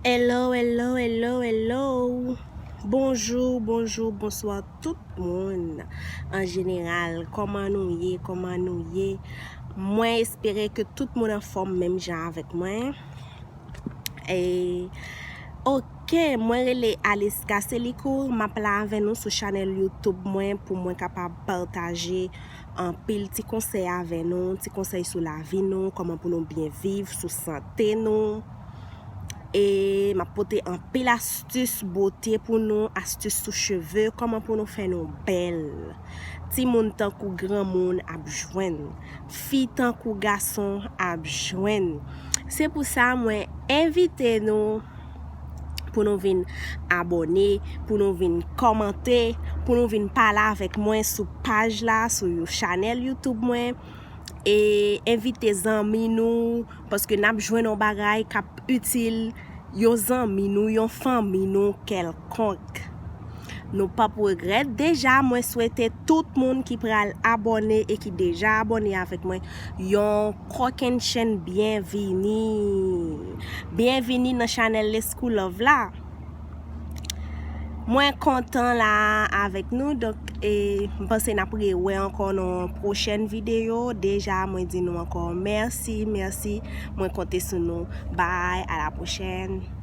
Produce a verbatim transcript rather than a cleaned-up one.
Hello, hello, hello, hello. Bonjou, bonjou, bonswa tout moun. An jeneral, kòman nou ye? Kòman nou ye? Mwen espere ke tout moun anfòm menm jan avèk mwen. E, ok, mwen rele Alice Gaselicourt, m ap la avè nou sou chanèl YouTube mwen pou mwen kapab pataje anpil ti konsèy avè nou, ti konsèy sou lavi nou, kòman pou nou byen viv, sou sante nou. E m ap pote anpil astis bote pou nou, astis sou cheve, kòman pou nou fè nou bèl. Timoun tankou granmoun ap jwenn, fi tankou gason ap jwenn. Se pou sa mwen envite nou pou nou vin abòne, pou nou vin kòmante, pou nou vin pale avèk mwen sou paj la, sou chanèl YouTube mwen. E envite zanmi nou, paske n ap jwenn yon bagay k ap itil yon zanmi nou, yon fanmi nou kèlkonk. Nou p ap regrèt. Deja, mwen swete tout moun ki pral abòne e ki deja abòne avèk mwen yon kòkennchenn byenvini. Byenvini nan chanèl Leskou Love la. Mwen kontan la avèk nou, donk, e, m panse n ap rewè ankò nan yon pwochèn videyo. Deja, mwen di nou ankò mèsi, mèsi. Mwen konte sou nou. Bye, à la prochaine.